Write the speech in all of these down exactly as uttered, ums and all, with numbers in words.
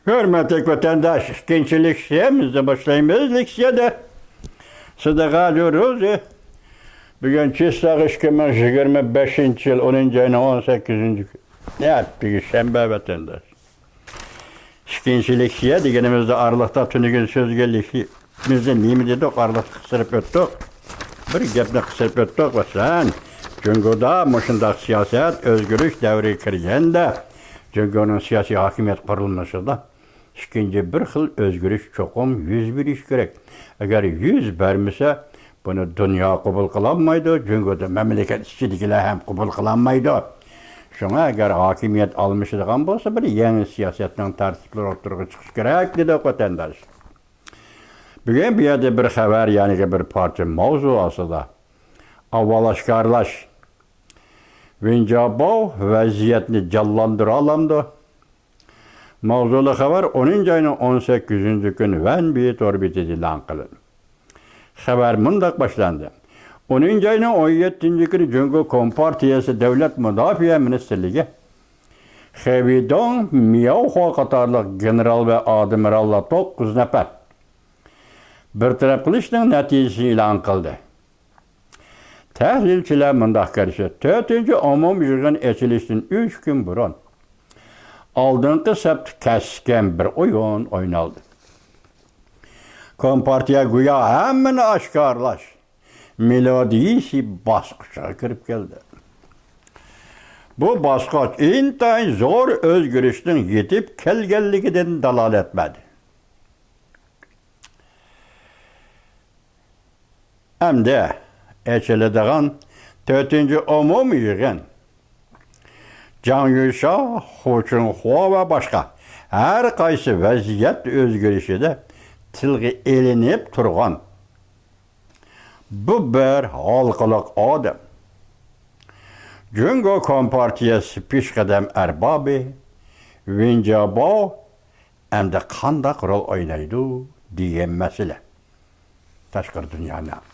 ھۆرمەتلىك ۋەتەنداش، ئىككىنچى لېكسىيەمىزنى باشلايمىز. لېكسىيەدە سىدىقا جۇرۇزى بۈگۈن چىسلاغ ئىككى مىڭ يىگىرمە بەشىنچى يىل ئونىنچى ئاينىڭ ئون سەككىزىنچى كۈنى، يەتتىنچى شەنبە ۋەتەنداش. ئىككىنچى لېكسىيە دېگىنىمىزدە ئارىلىقتا تۈنۈگۈن سۆزگە لېكسىيەمىزدە نېمە دېدۇق؟ ئارىلىقتا قىستۇرۇپ ئۆتتۇق. بىر گەپنى قىستۇرۇپ ئۆتتۇق. مەسىلەن، جۇڭگودا مۇشۇنداق سىياسەت ئۆزگىرىش دەۋرىگە كىرگەندە، جۇڭگونىڭ سىياسىي ھاكىمىيەت قۇرۇلمىسىدا ئىككىنچى بىر خىل ئۆزگىرىش چوقۇم يۈز بېرىشى كېرەك. ئەگەر يۈز بەرمىسە، بۇنى دۇنيا قوبۇل قىلالمايدۇ، جۇڭگودا مەملىكەت ئىچىدىكىلەر ھەم قوبۇل قىلالمايدۇ. شۇڭا ئەگەر ھاكىمىيەت ئالمىشىدىغان بولسا، بىر يېڭى سىياسەتنىڭ تەرتىپلىرى ئوتتۇرىغا چىقىشى كېرەك، دېدۇق ۋەتەنداش. بۈگۈن بۇ يەردە بىر خەۋەر، يەنىكى بىر پارچە ماۋزۇ ئاستىدا ئاۋۋال ئاشكارىلاش. ۋېن جياباۋ ۋەزىيەتنى جانلاندۇرالامدۇ؟ ماۋزۇلۇق خەۋەر ئونىنچى ئاينىڭ ئون سەككىزىنچى كۈنى ۋەنبى تور بېتىدە ئېلان قىلىندى. خەۋەر مۇنداق باشلاندى. ئونىنچى ئاينىڭ ئون يەتتىنچى كۈنى جۇڭگو كومپارتىيەسى دۆلەت مۇداپىئە مىنىستىرلىكى خېۋېيدۇڭ، مياۋخۇا قاتارلىق گېنېرال ۋە ئادمىراللار توققۇز نەپەر بىر تەرەپ قىلىشنىڭ نەتىجىسىنى ئېلان قىلدى. تەھلىلچىلەر مۇنداق كۆرسىتىدۇ، تۆتىنچى ئومۇمىي يىغىن ئېچىلىشتىن ئۈچ كۈن بۇرۇن ئالدىنقى سەپتە كەسكىن بىر ئويۇن ئوينالدى. كومپارتىيە گويا ھەممىنى ئاشكارىلاش مېلودىيىسى باسقۇچىغا كىرىپ كەلدى. بۇ باسقۇچ ئىنتايىن زور ئۆزگىرىشنىڭ يېتىپ كەلگەنلىكىدىن دالالەت بەردى. ئەمدى ئېچىلىدىغان تۆتىنچى ئومۇمىي يىغىن جاڭ يۈشا، خۇ چىڭخۇا ۋە باشقا ھەر قايسى ۋەزىيەت ئۆزگىرىشىدە تىلغا ئېلىنىپ تۇرغان بۇ بىر ھالقىلىق ئادەم. جۇڭگو كومپارتىيەسى پېشقەدەم ئەربابى ۋېن جياباۋ ئەمدى قانداق رول ئوينايدۇ دېگەن مەسىلە تاشقىرى دۇنيانىڭ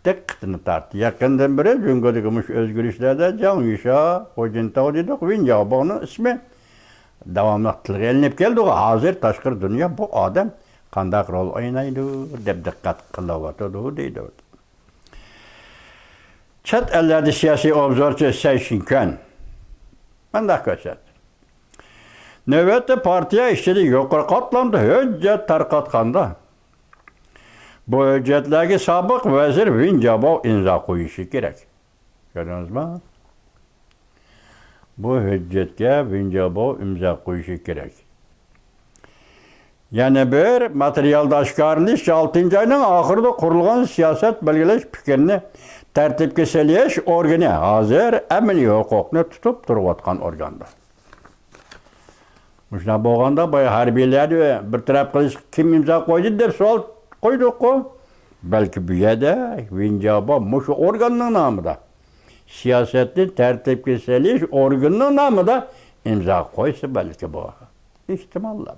دىققىتىنى تارتتى. يېقىندىن بېرى جۇڭگودىكى مۇشۇ ئۆزگىرىشلەردە جاڭ يۈشا، خۇ جىنتاۋ دېدۇق، ۋېن جياباۋنىڭ ئىسمى داۋاملىق تىلغا ئېلىنىپ كەلدى. ھازىر تاشقىرى دۇنيا بۇ ئادەم قانداق رول ئوينايدۇ دەپ دىققەت قىلىۋاتىدۇ دەيدۇ. چەت ئەللەردە سىياسىي ئوبزورچى سەي شىنكۈەن مۇنداق كۆرسەتتى. نۆۋەتتە پارتىيە ئىچىدە يۇقىرى قاتلامدا ھۆججەت تارقاتقاندا، بۇ ھۆججەتلەرگە سابىق ۋەزىر ۋېن جياباۋ ئىمزا قويۇشى كېرەك. كۆردىڭىزمۇ؟ بۇ ھۆججەتكە ۋېن جياباۋ ئىمزا قويۇشى كېرەك. يەنە بىر ماتېرىيالدا ئاشكارىلىنىشىچە، ئالتىنچى ئاينىڭ ئاخىرىدا قۇرۇلغان سىياسەت بەلگىلەش پىكرىنى تەرتىپكە سېلىش ئورگىنى ھازىر ئەمەلىي ھوقۇقنى تۇتۇپ تۇرۇۋاتقان ئورگاندۇر. مۇشۇنداق بولغاندا، بايا ھەربىيلەرنى بىر تەرەپ قىلىشقا كىم ئىمزا قويدى دەپ سوئال قويدۇققۇ. بەلكى بۇ يەردە ۋېن جياباۋ مۇشۇ ئورگاننىڭ نامىدا، سىياسەتنى تەرتىپكە سېلىش ئورگىنىنىڭ نامىدا ئىمزا قويسا بەلكى بۇ. ئېھتىماللا.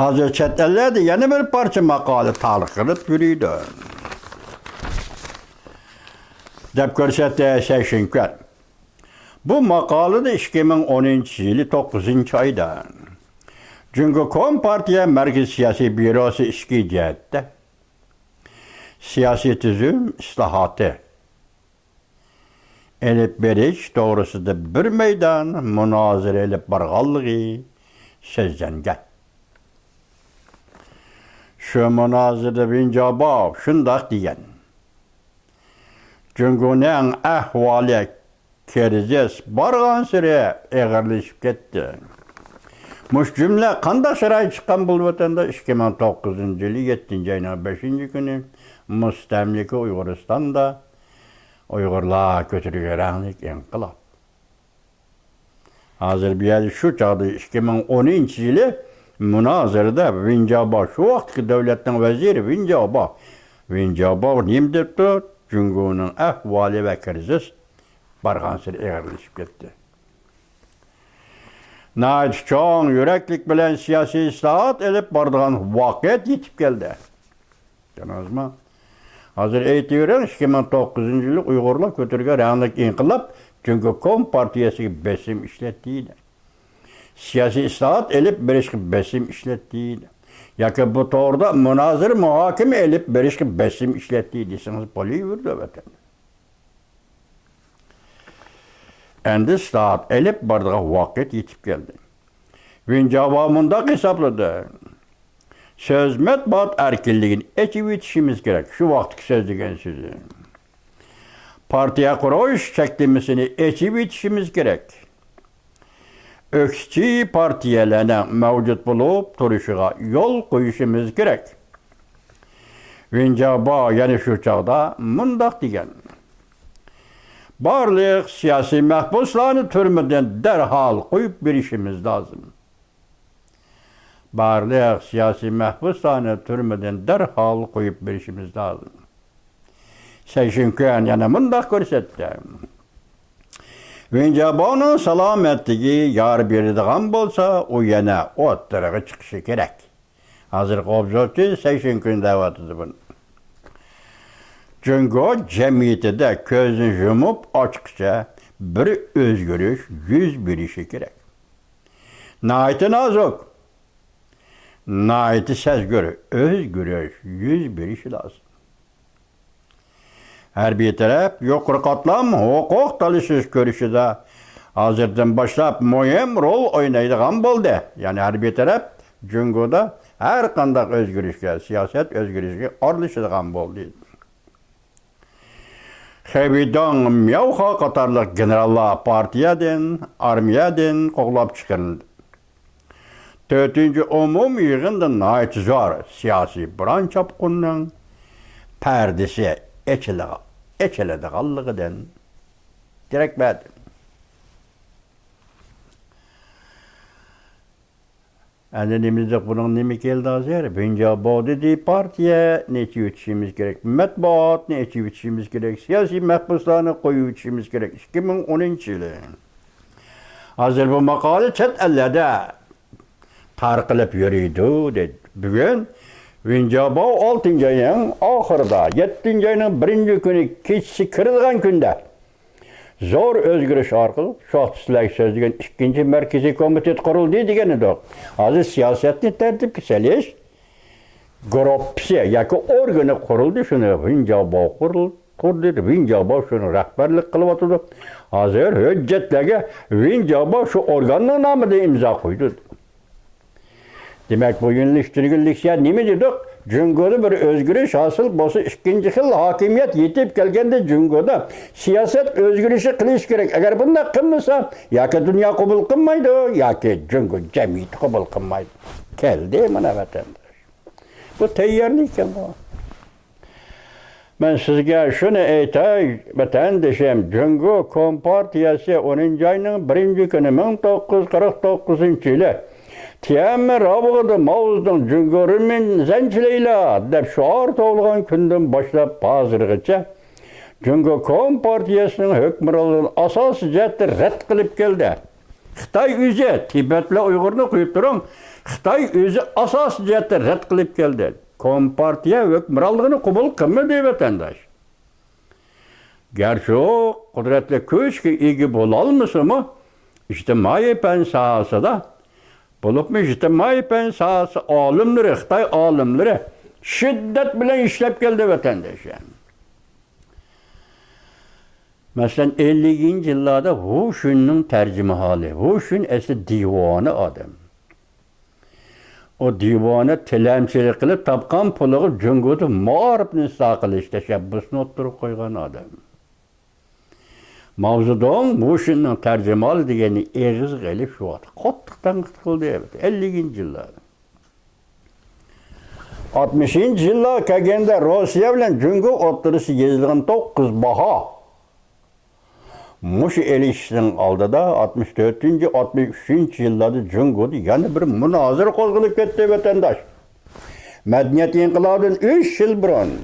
ھازىر چەت ئەللەردە يەنە بىر پارچە ماقالە تارقىلىپ يۈرىدۇ، دەپ كۆرسەتتى سەي شىنكۈەن. بۇ ماقالىدە ئىككى مىڭ ئونىنچى يىلى توققۇزىنچى ئايدا جۇڭگو كومپارتىيە مەركىزىي سىياسىي بيۇروسى ئىچكى جەھەتتە سىياسىي تۈزۈم ئىسلاھاتى ئېلىپ بېرىش توغرىسىدا بىر مەيدان مۇنازىرە ئېلىپ بارغانلىقى سۆزلەنگەن. شۇ مۇنازىرىدە ۋېن جياباۋ شۇنداق دېگەن: جۇڭگونىڭ ئەھۋالى كىرىزىس بارغانسېرى ئېغىرلىشىپ كەتتى. مۇشۇ جۈملە قانداق شارائىت چىققان بولۇپ ئۆتەندە، ئىككى مىڭ توققۇزىنچى يىلى يەتتىنچى ئاينىڭ بەشىنچى كۈنى مۇستەملىكە ئۇيغۇرىستاندا ئۇيغۇرلار كۆتۈرگەن رەڭلىك ئىنقىلاب. ھازىر بۇ يەردە شۇ چاغدا ئىككى مىڭ ئونىنچى يىلى مۇنازىرىدە ۋېن جياباۋ، شۇ ۋاقىتتىكى دۆلەتنىڭ ۋەزىرى ۋېن جياباۋ، ۋېن جياباۋ نېمە دەپتۇ؟ جۇڭگونىڭ ئەھۋالى ۋە كىرىزىس بارغانسېرى ئېغىرلىشىپ كەتتى. ناھايىتى چوڭ يۈرەكلىك بىلەن سىياسىي ئىسلاھات ئېلىپ بارىدىغان ۋاقىت يېتىپ كەلدى. كۆردىڭىزمۇ؟ ھازىر ئېيتىۋېرىڭ، ئىككى مىڭ توققۇزىنچى يىلى ئۇيغۇرلار كۆتۈرگەن رەڭلىك ئىنقىلاب جۇڭگو كومپارتىيەسىگە بېسىم ئىشلەتتى. سىياسىي ئىسلاھات ئېلىپ بېرىشقا بېسىم ئىشلەتتى ياكى بۇ توغرىدا مۇنازىرە، مۇھاكىمە ئېلىپ بېرىشقا بېسىم ئىشلەتتى دېسىڭىز بولۇۋېرىدۇ، ۋەتەندە. ئەمدى ئىسلاھات ئېلىپ بارىدىغان ۋاقىت يېتىپ كەلدى. ۋېن جياباۋ مۇنداق ھېسابلىدى: سۆز، مەتبۇئات ئەركىنلىكىنى ئېچىۋېتىشىمىز كېرەك. شۇ ۋاقىتتىكى سۆزلىگەن سۆزى. پارتىيە قۇرۇش چەكلىمىسىنى ئېچىۋېتىشىمىز كېرەك. ئۆكتىچى پارتىيەلەرنىڭ مەۋجۇت بولۇپ تۇرۇشىغا يول قويۇشىمىز كېرەك. ۋېن جياباۋ يەنە شۇ چاغدا مۇنداق دېگەن: بارلىق سىياسىي مەھبۇسلارنى تۈرمىدىن دەرھال قويۇپ بېرىشىمىز لازىم. بارلىق سىياسىي مەھبۇسلارنى تۈرمىدىن دەرھال قويۇپ بېرىشىمىز لازىم. سەي شىنكۈەن يەنە مۇنداق كۆرسەتتى: ۋېن جياباۋنىڭ سالامەتلىكى يار بېرىدىغان بولسا، ئۇ يەنە ئوتتۇرىغا چىقىشى كېرەك. ھازىرقى ئوبزورچى سەي شىنكۈەن دەۋاتىدۇ بۇنى. جۇڭگو جەمئىيىتىدە كۆزنى يۇمۇپ ئاچقىچە بىر ئۆزگىرىش يۈز بېرىشى كېرەك. ناھايىتى نازۇك، ناھايىتى سەزگۈر ئۆزگىرىش يۈز بېرىشى لازىم. ھەربىي تەرەپ يۇقىرى قاتلام ھوقۇق تالىشىش كۈرىشىدە ھازىردىن باشلاپ مۇھىم رول ئوينايدىغان بولدى. يەنى ھەربىي تەرەپ جۇڭگودا ھەر قانداق ئۆزگىرىشكە، سىياسەت ئۆزگىرىشىگە ئارىلىشىدىغان بولدى. خېۋېيداڭ، مياۋخا قاتارلىق گېنېراللار پارتىيەدىن، ئارمىيەدىن قوغلاپ چىقىرىلدى. تۆتىنچى ئومۇمىي يىغىندا ناھايىتى زور سىياسىي بوران-چاپقۇننىڭ پەردىسى ئېچىلىغا-، ئېچىلىدىغانلىقىدىن دېرەك بەردى. ئەمدى نېمە دېدۇق؟ بۇنىڭ نېمە كەلدى ھازىر؟ ۋېن جياباۋ دېدى، پارتىيەنى ئېچىۋېتىشىمىز كېرەك، مەتبۇئاتنى ئېچىۋېتىشىمىز كېرەك، سىياسىي مەھبۇسلارنى قويۇۋېتىشىمىز كېرەك. ئىككى مىڭ ئونىنچى يىلى. ھازىر بۇ ماقالە چەت ئەللەردە تارقىلىپ يۈرىدۇ، دېدى. بۈگۈن ۋېن جياباۋ ئالتىنچى ئاينىڭ ئاخىرىدا، يەتتىنچى ئاينىڭ بىرىنچى كۈنى كېچىسى كىرىدىغان كۈندە، زور ئۆزگىرىش ئارقىلىق، شۇ ۋاقىتتا سىلەرگە سۆزلىگەن ئىككىنچى مەركىزىي كومىتېت قۇرۇلدى دېگەن ئىدۇق. ھازىر سىياسەتنى تەرتىپكە سېلىش گۇرۇپپىسى ياكى ئورگىنى قۇرۇلدى، شۇنى ۋېن جياباۋ قۇرۇل-، قۇردى، ۋېن جياباۋ شۇنى رەھبەرلىك قىلىۋاتىدۇ. ھازىر ھۆججەتلەرگە ۋېن جياباۋ شۇ ئورگاننىڭ نامىدا ئىمزا قويدى. دېمەك، بۇ يۆنىلىشتۈرگەن لېكسىيە نېمە دېدۇق؟ جۇڭگودا بىر ئۆزگىرىش ھاسىل بولسا، ئىككىنچى خىل ھاكىمىيەت يېتىپ كەلگەندە جۇڭگودا سىياسەت ئۆزگىرىشى قىلىش كېرەك. ئەگەر بۇنداق قىلمىسا، ياكى دۇنيا قوبۇل قىلمايدۇ، ياكى جۇڭگو جەمئىيىتى قوبۇل قىلمايدۇ. كەلدى مانا ۋەتەنداش. بۇ تەييارلىق ئىكەن بۇ. مەن سىزگە شۇنى ئېيتاي، ۋەتەندىشىم، جۇڭگو كومپارتىيەسى ئونىنچى ئاينىڭ بىرىنچى كۈنى، مىڭ توققۇز يۈز قىرىق توققۇزىنچى يىلى تيەنئەنمېن راۋىقىدا ماۋزېدۇڭ جۇڭگو رېمېن زەنچىلەيلا دەپ شوئار توۋلىغان كۈندىن باشلاپ ھازىرغىچە جۇڭگو كومپارتىيەسىنىڭ ھۆكۈمرانلىقىنى ئاساسىي جەھەتتە رەت قىلىپ كەلدى. خىتاي ئۆزى تىبەت بىلەن ئۇيغۇرنى قويۇپ تۇرۇڭ، خىتاي ئۆزى ئاساسىي جەھەتتە رەت قىلىپ كەلدى. كومپارتىيە ھۆكۈمرانلىقىنى قوبۇل قىلمىدى، ۋەتەنداش. گەرچە ئۇ قۇدرەتلىك كۈچكە ئىگە بولالمىسىمۇ، ئىجتىمائىي پەن ساھەسىدە، بولۇپمۇ ئىجتىمائىي پەن ساھەسى ئالىملىرى، خىتاي ئالىملىرى شىددەت بىلەن ئىشلەپ كەلدى، ۋەتەنداش. مەسىلەن، ئەللىكىنچى يىللاردا ۋۇ شۈننىڭ تەرجىمىھالى، ۋۇ شۈن ئەسلى دىۋانە ئادەم. ئۇ دىۋانە تىلەمچىلىك قىلىپ تاپقان پۇلىغا جۇڭگودا مائارىپنى ئىسلاھ قىلىش تەشەببۇسىنى ئوتتۇرىغا قويغان ئادەم. ماۋزېدۇڭ ۋۇ شۈننىڭ تەرجىمىھالى دېگەننى ئېغىزغا ئېلىپ، شۇ ۋاقىت قاتتىق تەنقىد قىلدى، ئەللىكىنچى يىللاردا. ئاتمىشىنچى يىللار كەلگەندە روسىيە بىلەن جۇڭگو ئوتتۇرىسىدا يېزىلغان توققۇز باھا. مۇشۇ ئېلىشىشنىڭ ئالدىدا ئاتمىش تۆتىنچى، ئاتمىش ئۈچىنچى يىللاردا جۇڭگودا يەنە بىر مۇنازىرە قوزغىلىپ كەتتى، ۋەتەنداش. مەدەنىيەت ئىنقىلابىدىن ئۈچ يىل بۇرۇن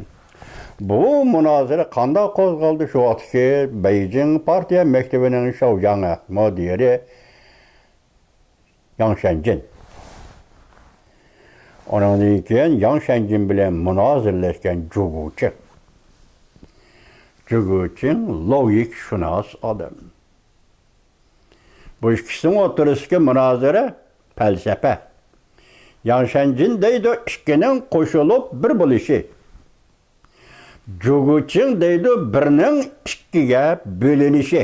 بۇ مۇنازىرە قانداق قوزغالدى؟ شۇ ۋاقىتتىكى بېيجىڭ پارتىيە مەكتىۋىنىڭ شاۋياڭى مۇدىرى ياڭ شەنجىن. ئۇنىڭدىن كېيىن ياڭ شەنجىن بىلەن مۇنازىرىلەشكەن جۇگۇچىڭ. جۇگۇچىڭ لوگىكىشۇناس ئادەم. بۇ ئىككىسىنىڭ ئوتتۇرىسىدىكى مۇنازىرە پەلسەپە. ياڭ شەنجىن دەيدۇ، ئىككىنىڭ قوشۇلۇپ بىر بولۇشى. جۇگۇچىڭ دەيدۇ، بىرنىڭ ئىككىگە بۆلۈنۈشى.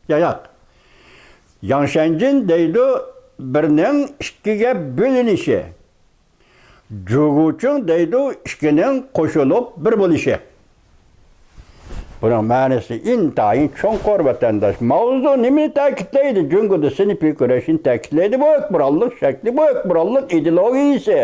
ياق، ياق. ياڭ شەنجىن دەيدۇ، بىرنىڭ ئىككىگە بۆلۈنۈشى. جۇگۇچىڭ دەيدۇ، ئىككىنىڭ قوشۇلۇپ بىر بولۇشى. بۇنىڭ مەنىسى ئىنتايىن چوڭقۇر، ۋەتەنداش. ماۋزېدۇڭ نېمىنى تەكىتلەيدۇ؟ جۇڭگودا سىنىپىي كۈرەشنى تەكىتلەيدۇ. بۇ ھۆكۈمرانلىق شەكلى، بۇ ھۆكۈمرانلىق ئىدېئولوگىيىسى.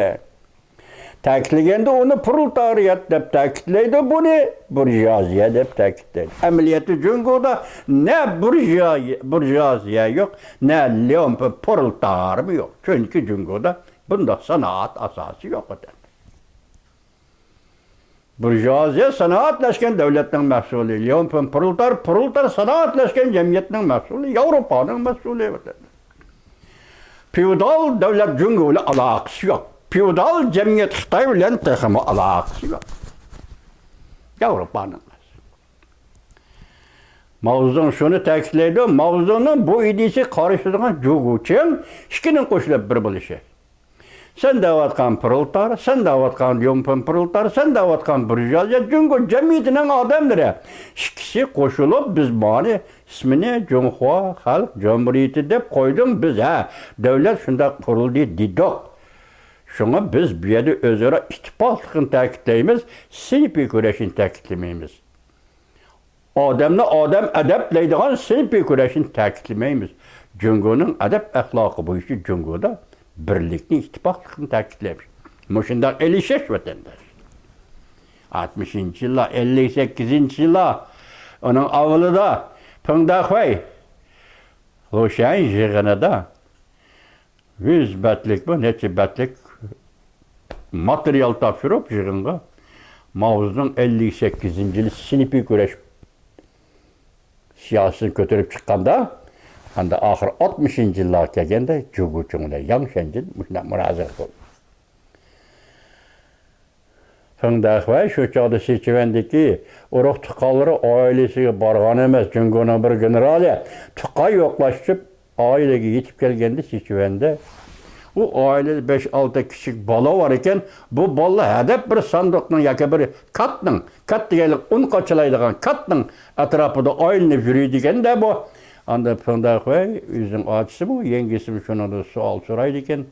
تەكىتلىگەندە ئۇنى پرولېتارىيەت دەپ تەكىتلەيدۇ، بۇنى بۇرژۇئازىيە دەپ تەكىتلەيدۇ. ئەمەلىيەتتە جۇڭگودا نە بۇرژۇئا-، بۇرژۇئازىيە يوق، نە ليۇمپېن پرولېتارمۇ يوق. چۈنكى جۇڭگودا بۇنداق سانائەت ئاساسى يوق ئىدى. بۇرژۇئازىيە سانائەتلەشكەن دۆلەتنىڭ مەھسۇلى، ليۇمپېن پرولېتار، پرولېتار سانائەتلەشكەن جەمئىيەتنىڭ مەھسۇلى، ياۋروپانىڭ مەھسۇلى. فېئودال دۆلەت جۇڭگو بىلەن ئالاقىسى يوق. فېئودال جەمئىيەت خىتاي بىلەن تېخىمۇ ئالاقىسى يوق. ياۋروپانىڭ. ماۋزېدۇڭ شۇنى تەكىتلەيدۇ، ماۋزېدۇڭنىڭ بۇ ئىدىيىسىگە قارشى تۇرغان جۇگۇچىڭ ئىككىنىڭ قوشۇلۇپ بىر بولۇشى. سەن دەۋاتقان پرولېتار، سەن دەۋاتقان ليۇمپېن پرولېتار، سەن دەۋاتقان بۇرژۇئازىيە، جۇڭگو جەمئىيىتىنىڭ ئادەملىرى. ئىككىسى قوشۇلۇپ، بىز مانى ئىسمىنى جۇڭخۇا خەلق جۇمھۇرىيىتى دەپ قويدۇڭ، بىز، ھە، دۆلەت شۇنداق قۇرۇلدى دېدۇق. شۇڭا بىز بۇ يەردە ئۆزئارا ئىتتىپاقلىقنى تەكىتلەيمىز، سىنىپىي كۈرەشنى تەكىتلىمەيمىز. ئادەمنى ئادەم ئەدەپلەيدىغان سىنىپىي كۈرەشنى تەكىتلىمەيمىز. جۇڭگونىڭ ئەدەپ ئەخلاقى بويىچە جۇڭگودا بىرلىكنى، ئىتتىپاقلىقنى تەكىتلەيمىز. مۇشۇنداق ئېلىشىش، ۋەتەنداش. ئاتمىشىنچى يىللار، ئەللىك سەككىزىنچى يىللار، ئۇنىڭ ئاۋۋىلىدا پېڭ دەخۇەي لۇشۈن يىغىنىدا يۈز بەتلىكمۇ، نەچچە بەتلىك ماتېرىيال تاپشۇرۇپ يىغىنغا، ماۋزېدۇڭ ئەللىك سەككىزىنچى يىلى سىنىپىي كۈرەش سىياسىتىنى كۆتۈرۈپ چىققاندا، ئەمدى ئاخىر ئاتمىشىنچى يىللارغا كەلگەندە جۇگۇچىڭ بىلەن ياڭ شەنجىن مۇشۇنداق مۇنازىرە قىلدى. پېڭ دەخۇەي شۇ چاغدا سىچۈەندىكى ئۇرۇق تۇغقانلىرى ئائىلىسىگە بارغان ئەمەس، جۇڭگونىڭ بىر گېنېرالى تۇغقان يوقلاش ئۈچۈن ئائىلىگە يېتىپ كەلگەندە سىچۈەندە، ئۇ ئائىلىدە بەش-ئالتە كىچىك بالا بار ئىكەن. بۇ بالىلار ھەدەپ بىر ساندۇقنىڭ ياكى بىر كاتنىڭ، كات دېگەنلىك ئۇن قاچىلايدىغان كاتنىڭ ئەتراپىدا ئايلىنىپ يۈرىدىكەن-دە بۇ. ئاندا پېڭ دەخۇەي ئۆزىنىڭ ئاچىسىمۇ، يەڭگىسىمۇ شۇنىڭدىن سوئال سورايدىكەن.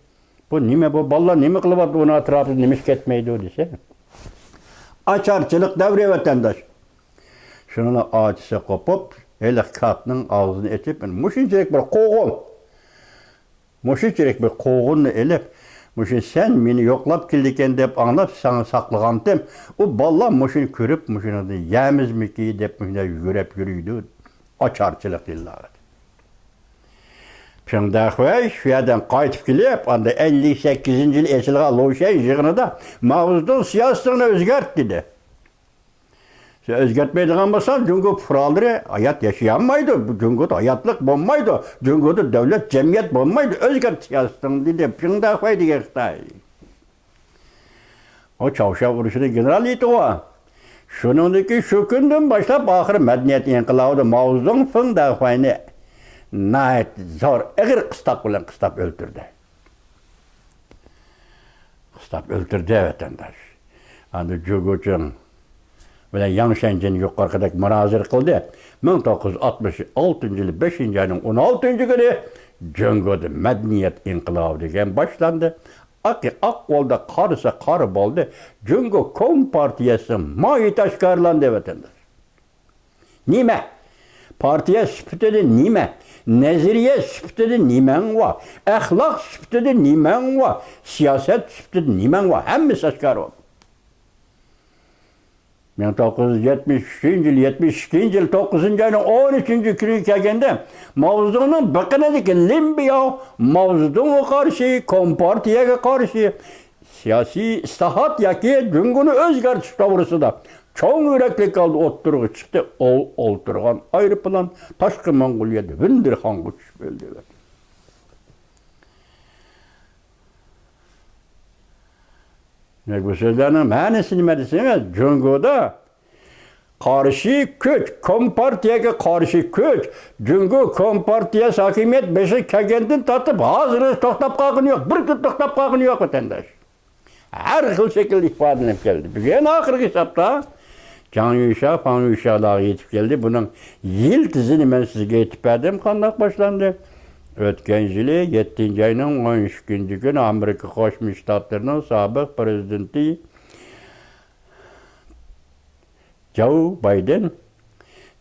بۇ نېمە، بۇ بالىلار نېمە قىلىۋاتىدۇ، ئۇنىڭ ئەتراپىدا نېمە ئىش كەتمەيدۇ دېسە، ئاچارچىلىق دەۋرى ۋەتەنداش. شۇنىڭ ئاچىسى قوپۇپ، ھېلىقى كاتنىڭ ئاغزىنى ئېچىپ، مۇشۇنچىلىك بىر قوغۇن، مۇشۇنچىلىك بىر قوغۇننى ئېلىپ، مۇشۇ سەن مېنى يوقلاپ كېلىدىكەن دەپ ئاڭلاپ ساڭا ساقلىغانتىم، ئۇ بالىلار مۇشۇنى كۆرۈپ، مۇشۇنىڭدىن يەمىزمىكى دەپ مۇشۇنداق يۈگۈرۈپ يۈرىدۇ. ئاچارچىلىق دېيىلىدۇ. پېڭ دەخۇەي شۇ يەردىن قايتىپ كېلىپ، ئاندا ئەللىك سەككىزىنچى يىلى ئېچىلغان لۇشۈن يىغىنىدا ماۋزېدۇڭ سىياسىتىڭنى ئۆزگەرت دېدى. سەن ئۆزگەرتمەيدىغان بولساڭ، جۇڭگو پۇقرالىرى ھايات ياشىيالمايدۇ، بۇ جۇڭگودا ھاياتلىق بولمايدۇ، جۇڭگودا دۆلەت، جەمئىيەت بولمايدۇ، ئۆزگەرت سىياسىتىڭنى دېدى پېڭ دەخۇەي دېگەن خىتاي. ئۇ چاۋشيەن ئۇرۇشىنىڭ گېنېرال ئىدىغۇ. شۇنىڭدىن كېيىن شۇ كۈندىن باشلاپ ئاخىر مەدەنىيەت ئىنقىلابىدا ماۋزېدۇڭ پېڭ دەخۇەينى ناھايىتى زور، ئېغىر قىستاق بىلەن قىستاپ ئۆلتۈردى. قىستاپ ئۆلتۈردى، ۋەتەنداش. ئاندىن جۇگۇچىڭ بىلەن ياڭ شەنجىن يۇقىرىقىدەك مۇنازىرە قىلدى. مىڭ توققۇز يۈز ئاتمىش ئالتىنچى يىلى بەشىنچى ئاينىڭ ئون ئالتىنچى كۈنى جۇڭگودا مەدەنىيەت ئىنقىلابى دېگەن باشلاندى. ئاقى ئاق بولدى، قارىسى قارا بولدى. جۇڭگو كومپارتىيەسىنىڭ ماھىيىتى ئاشكارىلاندى، ۋەتەنداش. نېمە؟ پارتىيە سۈپىتىدە نېمە؟ نەزەرىيە سۈپىتىدە نېمەڭ بار؟ ئەخلاق سۈپىتىدە نېمەڭ بار؟ سىياسەت سۈپىتىدە نېمەڭ بار؟ ھەممىسى ئاشكارا بولدى. مىڭ توققۇز يۈز يەتمىش ئۈچىنچى يىل، يەتمىش ئىككىنچى يىل، توققۇزىنچى ئاينىڭ ئون ئۈچىنچى كۈنىگە كەلگەندە، ماۋزېدۇڭنىڭ بېقىنىدىكى لىن بىياۋ ماۋزېدۇڭغا قارشى، كومپارتىيەگە قارشى سىياسىي ئىسلاھات ياكى جۇڭگونى ئۆزگەرتىش توغرىسىدا چوڭ يۈرەكلىك ھالدا ئوتتۇرىغا چىقتى. ئۇ ئولتۇرغان ئايروپىلان تاشقى موڭغۇلىيەدە ۋىندىرخانغا چۈشۈپ ئۆلدى. دېمەك، بۇ سۆزلەرنىڭ مەنىسى نېمە دېسىڭىز، جۇڭگودا قارشى كۈچ، كومپارتىيەگە قارشى كۈچ، جۇڭگو كومپارتىيەسى ھاكىمىيەت بېشىغا كەلگەندىن تارتىپ ھازىرغىچە توختاپ قالغىنى يوق، بىر كۈن توختاپ قالغىنى يوق، ۋەتەنداش. ھەر خىل شەكىلدە ئىپادىلىنىپ كەلدى. بۈگۈن ئاخىرقى ھېسابتا جاڭ يۈشيا، فاڭ يۈشيالارغا يېتىپ كەلدى. بۇنىڭ يىلتىزىنى مەن سىزگە ئېيتىپ بەردىم، قانداق باشلاندى. ئۆتكەن يىلى يەتتىنچى ئاينىڭ ئون ئىككىنچى كۈنى ئامېرىكا قوشما شتاتلىرىنىڭ سابىق پرېزىدېنتى جو بايدېن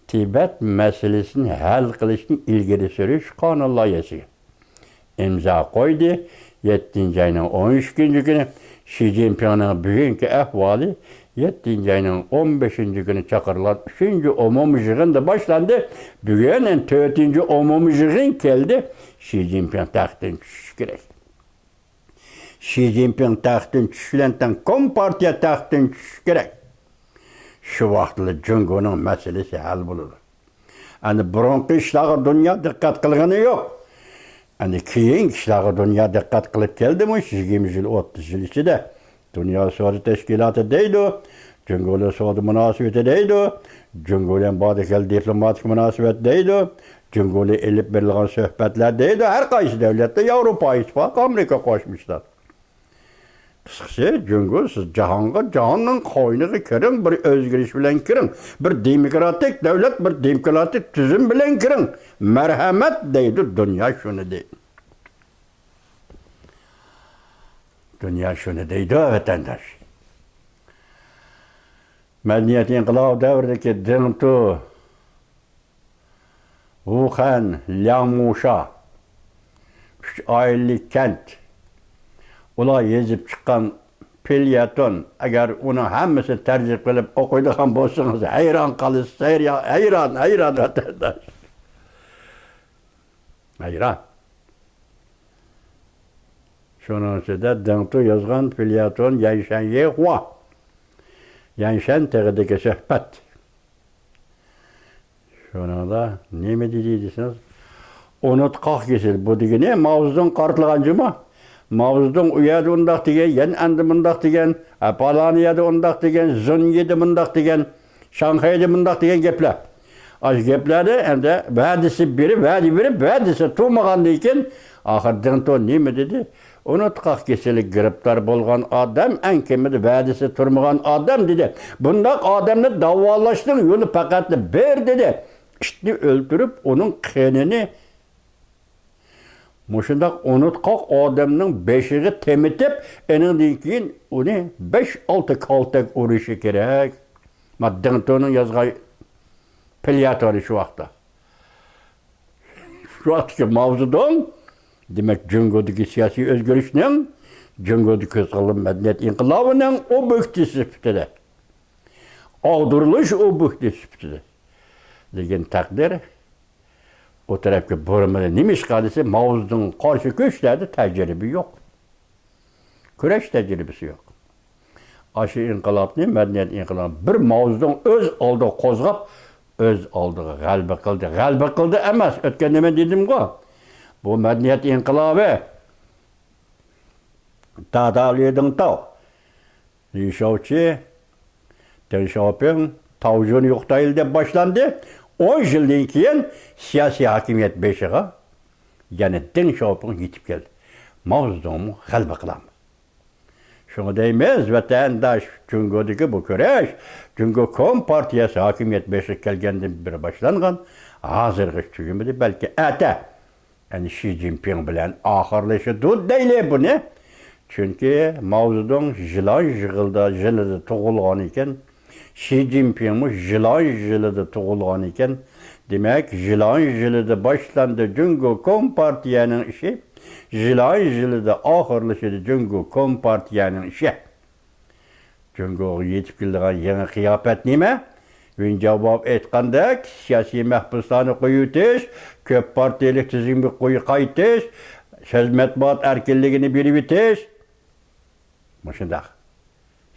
تىبەت مەسىلىسىنى ھەل قىلىشنى ئىلگىرى سۈرۈش قانۇن لايىھەسىگە ئىمزا قويدى. يەتتىنچى ئاينىڭ ئون ئۈچىنچى كۈنى شى جىنپىڭنىڭ بۈگۈنكى ئەھۋالى يەتتىنچى ئاينىڭ ئون بەشىنچى كۈنى چاقىرىلغان ئۈچىنچى ئومۇمىي يىغىندا باشلاندى. بۈگۈن تۆتىنچى ئومۇمىي يىغىن كەلدى. شى جىنپىڭ تەختتىن چۈشۈشى كېرەك. شى جىنپىڭ تەختتىن چۈشۈش بىلەن تەڭ كومپارتىيە تەختتىن چۈشۈشى كېرەك. شۇ ۋاقىتلا جۇڭگونىڭ مەسىلىسى ھەل بولىدۇ. ئەنە بۇرۇنقى ئىشلارغا دۇنيا دىققەت قىلغىنى يوق. ئەنە كېيىنكى ئىشلارغا دۇنيا دىققەت قىلىپ كەلدىمۇ، يىگىرمە يىل، ئوتتۇز يىل ئىچىدە دۇنيا سودا تەشكىلاتى دەيدۇ، جۇڭگو بىلەن سودا مۇناسىۋىتى دەيدۇ، جۇڭگو بىلەن باردا-كەلدە دىپلوماتىك مۇناسىۋەت دەيدۇ، جۇڭگو بىلەن ئېلىپ بېرىلغان سۆھبەتلەر دەيدۇ، ھەر قايسى دۆلەتتە، ياۋروپا ئىتتىپاقى، ئامېرىكا قوشما شتات. قىسقىسى، جۇڭگو، سىز جاھانغا، جاھاننىڭ قوينىغا كىرىڭ، بىر ئۆزگىرىش بىلەن كىرىڭ، بىر دېموكراتىك دۆلەت، بىر دېموكراتىك تۈزۈم بىلەن كىرىڭ. مەرھەمەت دەيدۇ، دۇنيا شۇنى دەيدۇ. دۇنيا شۇنى دەيدۇ، ۋەتەنداش. مەدەنىيەت ئىنقىلابى دەۋرىدىكى دېڭتۇ، ۋۇخەن، لياڭمۇشا، ئۈچ ئائىلىلىك كەنت، ئۇلار يېزىپ چىققان فېليەتون، ئەگەر ئۇنىڭ ھەممىسىنى تەرجىمە قىلىپ ئوقۇيدىغان بولسىڭىز، ھەيران قالىسىز، ھەيران، ھەيران، ھەيران، ۋەتەنداش. ھەيران. شۇنىڭ ئىچىدە دېڭتۇ يازغان فېليەتون يەنشەن يېخۇا، يەنشەن تېغىدىكى سۆھبەت. شۇنىڭدا نېمە دېدى دېسىڭىز، ئۇنتقاق كېسىلى. بۇ دېگىنى ماۋزېدۇڭ قارىتىلغان جۇمۇ. ماۋزېدۇڭ ئۇ يەردە ئۇنداق دېگەن، يەنئەندە مۇنداق دېگەن، ھە، پالانى يەردە ئۇنداق دېگەن، زۇنيىدە مۇنداق دېگەن، شاڭخەيدە مۇنداق دېگەن گەپلەر. ئاشۇ گەپلەرنى ئەمدى ۋەدىسى بېرىپ، ۋەدە بېرىپ، ۋەدىسى تۇرمىغاندىن كېيىن، ئاخىر دېڭتۇ نېمە دېدى؟ ئۇنتقاق كېسىلىگە گىرىپتار بولغان ئادەم، ئەڭ كېمىدە ۋەدىسى تۇرمىغان ئادەم دېدى. بۇنداق ئادەمنى داۋالاشنىڭ يولى پەقەتلا بىر دېدى. ئىتنى ئۆلتۈرۈپ، ئۇنىڭ قېنىنى، مۇشۇنداق ئۇنتقاق ئادەمنىڭ بېشىغا تېمىتىپ، ئېنىڭدىن كېيىن ئۇنى بەش-ئالتە كالتەك ئۇرۇشى كېرەك. ما دېڭتۇنىڭ يازغان پېلياتورى شۇ ۋاقىتتا. شۇ ۋاقىتتىكى ماۋزېدۇڭ، دېمەك، جۇڭگودىكى سىياسىي ئۆزگىرىشنىڭ، جۇڭگودا كۆزغىلىم مەدەنىيەت ئىنقىلابىنىڭ ئوبيېكتى سۈپىتىدە، ئاغدۇرۇلۇش ئوبيېكتى سۈپىتىدە دېگەن تەقدىر، ئۇ تەرەپكە بۇرمىدا نېمە ئىشقا دېسە، ماۋزېدۇڭغا قارشى كۈرەشلەردە تەجرىبە يوق. كۈرەش تەجرىبىسى يوق. ئاشۇ ئىنقىلابنى، مەدەنىيەت ئىنقىلابى بىر ماۋزېدۇڭ ئۆز ئالدىغا قوزغاپ، ئۆز ئالدىغا غەلىبە قىلدى. غەلىبە قىلدى ئەمەس، ئۆتكەندە مەن دېدىمغۇ، بۇ مەدەنىيەت ئىنقىلابى، دادا لى دېڭتاۋ، لى شياۋچى، دېڭ شياۋپىڭ، تاۋ جۈن يوقتايلى دەپ باشلاندى. ئون يىلدىن كېيىن سىياسىي ھاكىمىيەت بېشىغا يەنە دېڭ شياۋپىڭ يېتىپ كەلدى. ماۋزېدۇڭمۇ غەلىبە قىلالمىدى. شۇڭا دەيمىز، ۋەتەنداش، جۇڭگودىكى بۇ كۈرەش جۇڭگو كومپارتىيەسى ھاكىمىيەت بېشىغا كەلگەندىن بېرى باشلانغان، ھازىرغىچە تۈگىمىدى، بەلكى ئەتە، يەنى شى جىنپىڭ بىلەن ئاخىرلىشىدۇ دەيلى بۇنى. چۈنكى ماۋزېدۇڭ يىلان يىلىدا، يىلىدا تۇغۇلغان ئىكەن، شى جىنپىڭمۇ يىلان يىلىدا تۇغۇلغان ئىكەن. دېمەك، يىلان يىلىدا باشلاندى جۇڭگو كومپارتىيەنىڭ ئىشى، يىلان يىلىدا ئاخىرلىشىدۇ جۇڭگو كومپارتىيەنىڭ ئىشى. جۇڭگوغا يېتىپ كېلىدىغان يېڭى قىياپەت نېمە؟ ۋېن جياۋباۋ ئېيتقاندەك، سىياسىي مەھبۇسلارنى قويۇۋېتىش، كۆپ پارتىيەلىك تۈزۈمگە قوي-، قايتىش، سۆز مەتبۇئات ئەركىنلىكىنى بېرىۋېتىش. مۇشۇنداق.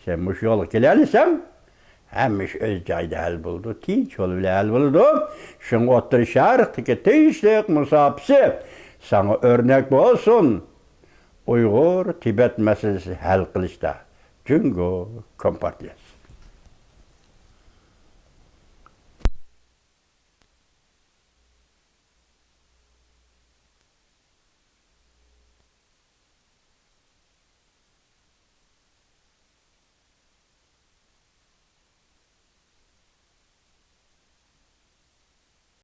سەن مۇشۇ يولغا كېلەلىسەڭ، ھەممە ئىش ئۆز جايىدا ھەل بولىدۇ، تىنچ يول بىلەن ھەل بولىدۇ. شۇڭا ئوتتۇرا شەرقتىكى تىنچلىق مۇساپىسى ساڭا ئۆرنەك بولسۇن. ئۇيغۇر، تىبەت مەسىلىسى ھەل قىلىشتا جۇڭگو كومپارتىيەسى.